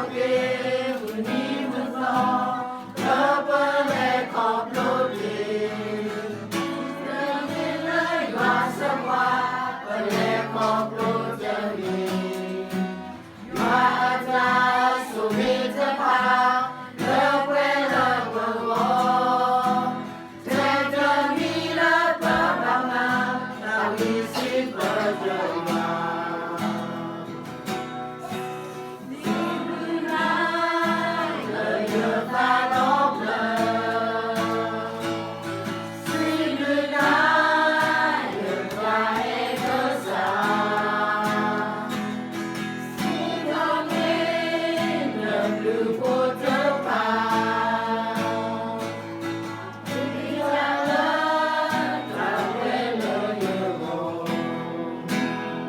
မုၢ်နံၤမုၢ်သီ လၢပလဲၤခီဖျိတ့ၢ်, တမ့ၢ်လၢယွၤစၢၤပှၤ ပလဲၤခီဖျိတမ့ၢ်, ယွၤအတၢ်ဆိၣ်ဂ့ၤတဖၣ် လၢပှဲၤလၢပဂီၢ်, ထဲတမံၤလၢပဘၣ်မၤ တၢ်ဝံစံးပတြၢၤယွၤ စံးဘျုးနၤ လၢယသးဒီဖျၢၣ်, စံးဘျုးနၤ ယသးအဲၣ်ကစၢ်, စံးထီၣ်က့ၤ နဘျုးဖိတဖၣ် သ့ၣ်တဖၣ် ပကတဲက့ၤလၢခံ ဒီးခဲအံၤဒ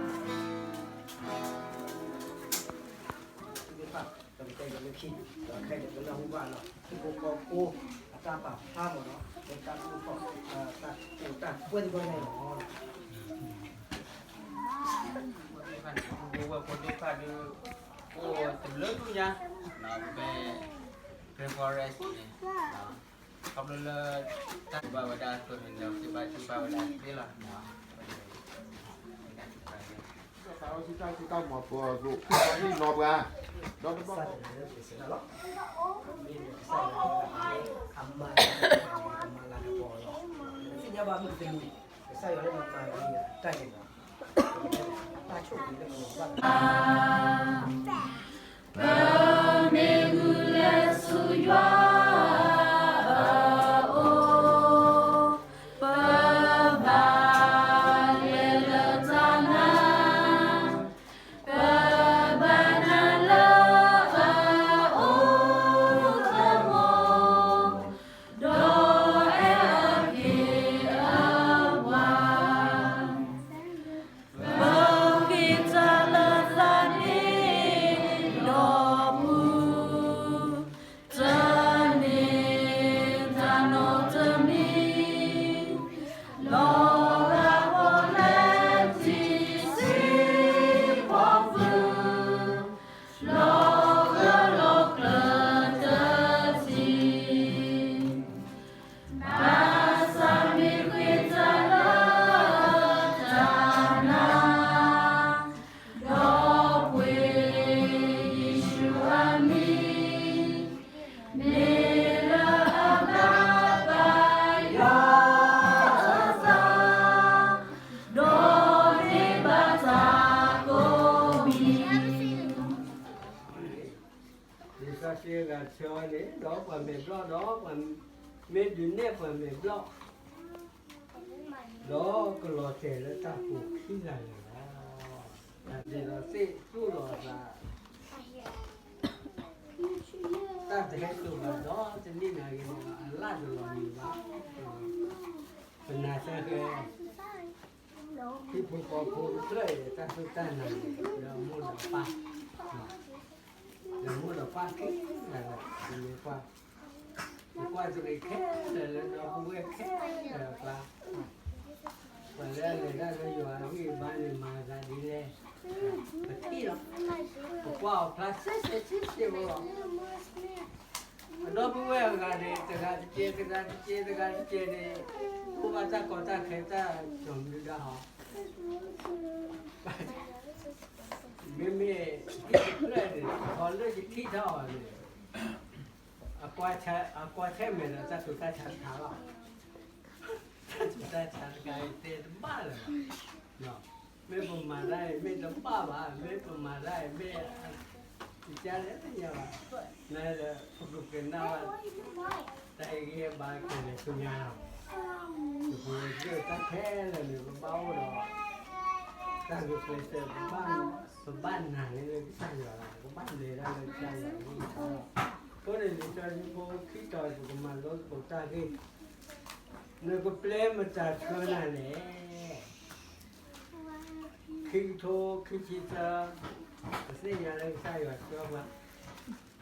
ီး ပနၢ်ဟူဘၣ်လီၤ ဟံၣ်ဖိဃီဖိ အတၢ်ပာ်ဖျါမ့ၢ်နီၤ လၢတၢ်အိၣ်ထီၣ် တၢ်အိၣ်တၢ်ကွဲသ့ၣ်တဖၣ်န့ၣ်လီၤ. ဖိဒိၣ်ခွါဒုး အိၣ်တဘျုးဒူၣ်ညါ ပမ့ၢ် Great Forest န့ၣ် ခီဖျိလၢ တၢ်ဘၣ်ဝဲဒၣ် သိၣ်မံၤလၢ ကဘၣ်ထုကဖၣ်ဝဲဒၣ်သ့လီၤ. တၢ်အိၣ်ဆူၣ်တၢ်ဆူၣ်တၢ်မၤပှၤသိး ပှၤဟံၣ်နီၤပှၤ ဒီးတဘၣ် ကစၢ်ယွၤလၢပစံးဒၣ်လီၤ မ့ၢ်ကစၢ်ယွၤလၢအမၤ မၤလၤကပီၤလီၤ. သ့ၣ်ညါဘၣ်မုၢ်တနံၤ ကစၢ်ယွၤလၢမၤမၤတၢ်န့ၣ်လီၤ. တၢ်ဆိၣ်ဂ့ၤလၢပဂီၢ်ဘၣ် ပမ့ၢ်ဂုာ်လဲၤဆူယွၤအအိၣ်, ပဘၣ်လဲၤလၢတၢ်နါ, ပဘၣ်နုာ်လၢအအိၣ်သဝီ, ဒီးအဲၣ်အက့ၤအပှၤ ပဃ့တၢ်လၢသးန့ၣ်ဒီးပူၤ, တမ့ၢ်တၢ်နီတမံၤ, လီၤဂာ်ပီၣ်လဲၣ်ထံဆံးဖိဖု, လီၤဂာ်လီၤကျၢၤတထံၣ် ဘၣ်ဆၣ်မ့ၢ်ဃ့တၢ်လၢတၢ်နါ, ဒီးပှ့ၤယ့ၣ်ၡူးအမံၤ, မ့ၢ်လၢအဘၣ်ပာ်ယွၤအသး, ဒီးမ့ၢ်ဘၣ်တၢ်ကိးမံၤ လံာ်စီဆှံအဂၤဆၢန့ၣ် ဒီးပှၤမဲာ်ဘျီၣ်ဒီး မ့ၢ်ဒုးနဲၣ်ပှၤမဲာ်ဘျီၣ်, ဒီးကလီၤတဲာ်လၢတၢ်ကိးခံဂၤလၢာ်လီၤ. တၢ်ဒ်သိးသ့ၣ်သူၣ်လီၤအသး, တၢ်တဟဲစိာ်ဘၣ်ဒီးတနံၣ်နာ်က့န့ၣ် အလၣ်တလီၤမံၤဘၣ်. ပနာ်သၢဃဲ ဟံၣ်ဖိဃီဖိတဖျၢၣ်အံၤ တၢ်သူၣ်တၢ်နၤန့ၣ် ဒီးမိၢ်ဒီးပၢ်, ဒီးမိၢ်ဒီးပၢ်ခံဂၤလီၤ. ပမ့ၢ်ကွၢ်, ပကွၢ်တရံးခဲလၢာ်လၢဒီပုၢ်ဝဲၢ်ခဲလၢာ်အကျါ, ပှၤလၢအလဲၤတၢ်လၢယွၤအဂံၢ်အဘါန့ၣ် မၤသးဒ်လဲၣ်, ပထံၣ်လီၤ. ပကွၢ်အီၤဖျါဆ့ဆ့ဆ့ဆ့ဖိလီၤ. အဒီပုၢ်ဝဲၢ်အဂၤန့ၣ် တဂၤတကဲး တဂၤတကဲး တဂၤတကဲးန့ၣ် အိၣ်ဘၣ်တၢ်ကီတၢ်ခဲတၢ်ကၠီၤမနုၤဒၣ်ဟီ, မ့မ့ၢ်ဟံၣ်တဖျၢၣ်န့ၣ် ခီလၢယထံၣ်ထီၣ်အီၤန့ၣ် အကွၢ်ဆၢၣ်မဲာ်ဒီးတၢ်သူၣ်တၢ်ဆါတခါလီၤ. တၢ်သူၣ်တၢ်ဆါတခါအံၤတဲတဘၣ်လၢၤဘၣ်. မ့ၢ်ပမၤတၢ်အံၤ မ့ၢ်တဘၣ်ဘၣ်, မ့ၢ်ပမၤတၢ်အံၤ မ့ၢ် ယကလဲၤတညါဘၣ်, နဒီးပကကနၣ်ဘၣ် တၢ်ဟ့ၣ်ဂံၢ်ဟ့ၣ်ဘါကလဲၤဆူညါလီၤ. ပပူၤဝဲၢ်သ့ၣ်တၢ်ခဲလၢာ်န့ၣ် ပဘၣ်အိၣ်ဒီး တၢ်ဂုာ်ကျဲးစၢး ပဘၣ်နာ်န့ၢ်လၢကစၢ်ယွၤလီၤ. ပဘၣ်လဲၤတၢ်လၢကစၢ်ယွၤအဂံၢ်အဘါလီၤ. အဃိန့ၣ် လံာ်စီဆှံဖိခံတီၤ ပကမၤလိသကိးတၢ်ဂ့ၢ်, နကပျဲမတၤဆှၢနၤလဲၣ်. ခံကထိခံဆံသၢ, ပသ့ၣ်ညါလၢကစၢ်ယွၤဆှၢပှၤ,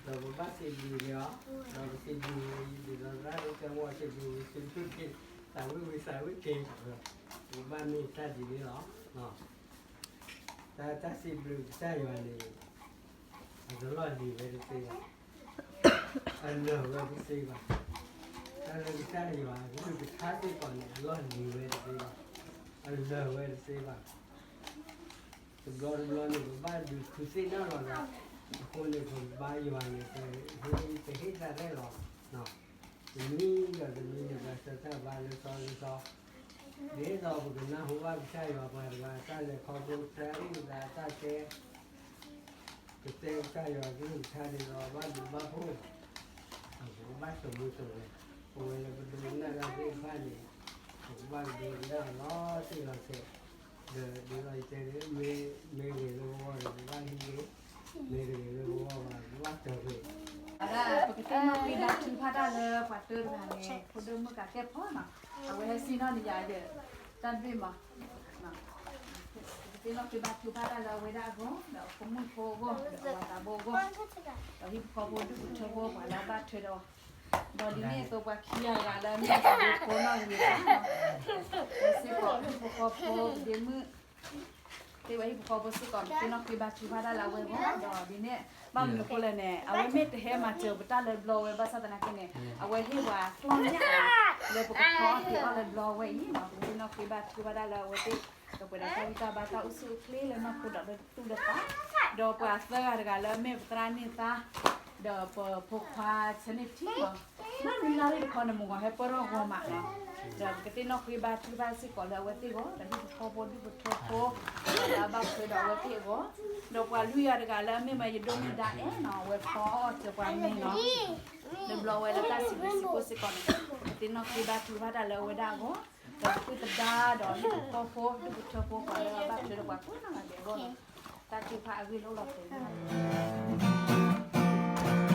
ဒီးပဘၣ်စံးဘျုးက့ၤအီၤ, ဒီးပစံးဘျုးဝံၤ ဒ်သိးသရၣ်ဒိၣ်တဲဝဲ စံးဘျုးဝံၤ စံးဘျုးက့ၤ သးဝံၣ်ဝံၤသးဝံၣ်က့ၤ, ပကဘၣ်မ့ၢ်တၢ်ဒ်န့ၣ်လီၤ. တၢ် တၢ်စံးဘျုးကစၢ်ယွၤန့ၣ် အတလီၢ်လံၤဝဲတသ့ဘၣ်. အလၢာ်ဝဲတသ့ဘၣ်. တၢ်လၢကစၢ်ယွၤအကလုၢ်ကထါစ့ၢ်ကီးန့ၣ် အလီၢ်လံၤဝဲတသ့ဘၣ်. အလၢာ်ဝဲတသ့ဘၣ်. တဘျီတဘျီန့ၣ် ပဘၣ်ဒုးခူသူၣ်သ့ၣ်နီၣ်လီၤသး, အဃိန့ၣ် ပဘါယွၤန့ၣ် ပဟ့ၣ်သရၣ်လီၤ. တနွံဒီးတနွံန့ၣ် ပှၤဆၢထၢၣ်ဘါလၢစီလၢစီ, ဒ်သိးပကနၢ်ဟူဘၣ်ကစၢ်ယွၤပှၤတဂၤအတၢ်လဲၤခီဖျိ တၢ်အုၣ်သးအတၢ်တဲ, ကတဲကစၢ်ယွၤကလုၢ်ကထါဒ်သိး ဘၣ်ဒူဘၣ်ဖှိၣ်, ပကဘၣ်စိာ်မူစိာ်ဂဲၤ, ပဝဲလၢပဒိကနၣ်တၢ်သ့ၣ်တဖၣ်န့ၣ် ပကဘၣ်ကဒိကနၣ်လီၤတံၢ်လီၤဆဲး, ဒီးဒ်သိးယတဲန့ၣ် မ့ၢ်ဂ့ၤလၢပဂီၢ်ဒီး ပဘၣ်ဟံးဂ့ၤ, မ့ၢ်တဂ့ၤလၢပဂီၢ်ဘၣ် ပဘၣ်တၢၢ်ဂ့ၤ. ပကတဲနီၣ်ဂံၢ်ဘါထုကဖၣ်တၢ်လၢပှၤတၢတဂၤန့ၣ် ဖိဒိၣ်မုၣ်ကးကဲဖီနီၤ, အဝဲဟဲစံၣ်နီၣ်န့ၢ်ယၤဒီး တၢ်ဘ့ၣ်မး ပကတဲနီၣ်ဂံၢ်ဘါထုကဖၣ်တၢ်လၢအဝဲဒၣ်အဂီၢ် ဒီးအဖိမုၣ်ဖိအဂီၢ် ဒီးအဝၤသးဘိအဂီၢ်, ဒီးဟံၣ်ဖိဃီဖိဒူၣ်ဖိထၢဖိပှၤလၢအဘၣ်ထွဲဒီးအီၤ, ဒီးဒ်န့ၣ်အသိးပှၤခံဂၤတဂၤလၢအမ့ၢ်အဖိနီၣ်ဂံၢ်ဘါ, စ့ၢ်ကီးဟံၣ်ဖိဃီဖိဒ့မုၣ် သ့ၣ်ဝဲဟံၣ်ဖိဃီဖိစ့ၢ်ကီး ပကတဲနီၣ်ဂံၢ်ဘါထုကဖၣ်တၢ်လၢအဝဲအဂီၢ်, ဒီးဒ်န့ၣ် ဘၣ်မနုၤအဃိလဲၣ်န့ၣ် အဝဲမ့ၢ်တဟဲမၤစၢၤပတၢ်လၢဘျီဝဲ ဘၣ်ဆၣ်သနာ်က့န့ၣ် အဝဲဟ့ၣ်ပှၤကျီၢ်ညၣ် လၢပကဖီအီၣ်တ့ၢ်အီၣ်လၢဘျီဝဲအံၤနီၤ, ပကတဲနီၣ်ဂံၢ်ဘါထုကဖၣ်တၢ်လၢအဝဲသ့ၣ်, ဒီးပှဲၤဒီးတၢ်ဂံၢ်တၢ်ဘါတၢ်အိၣ်ဆူၣ်အိၣ်ချ့လၢနီၢ်ခိဒီးလၢသူၣ်လၢသး, ဒီးပှၤသၢဂၤတဂၤလၢအမ့ၢ်ပသရၣ်န့ၢ်သါ ဒီးပဖိခွါဆၢန့ၢ်ထံလီၤ, မ့ၢ်မုၢ်လၢ်ရ့ၣ်တခီန့ၣ် မုၢ်ဂီၤဟဲပၢၢ်ထီၣ်ဂီၤမးနီၤ, ဒီးပကတဲနီၣ်ဂံၢ်ဘါထုကဖၣ်စ့ၢ်ကီးလၢအဝဲသ့ၣ်အဂီၢ် ဒီးဟံၣ်ဖိဃီဖိဒူၣ်ဖိထၢဖိ လၢအဘၣ်ထွဲဒီးအဝဲသ့ၣ်အဂီၢ်, ဒီးပှၤလွံၢ်ဂၤတဂၤလၢအမ့ၢ်မးယဒိၣ်မုၣ်ဒါအဲၣ်နီၤ အဝဲဖီအီၣ်စၢၤပှၤမ့ၤနီၤ, လၢဘျီဝဲလၢတၢ်စံးဘျုးစံးဖှိၣ်စ့ၢ်ကီးန့ၣ် ပကတဲနီၣ်ဂံၢ်ဘါထုကဖၣ်တၢ်လၢအဝဲဒၣ်အဂီၢ်, ဒီးပသူၣ်ပဒါဒီးဟံၣ်ဖိဃီဖိဒူၣ်ဖိထၢဖိပှၤလၢအဘၣ်ထွဲဒီးပှၤကိးနီၢ်ဂၤဒဲးအဂီၢ်နီၤ, တၢ်ထုကဖၣ်အဂ့ၢ်လိၣ်လီၤတဲာ်န့ၣ် Thank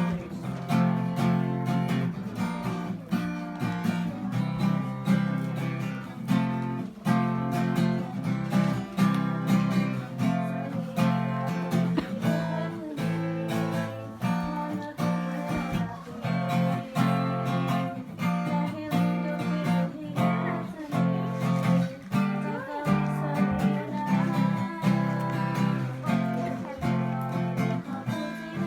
you.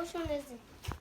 Social Listen.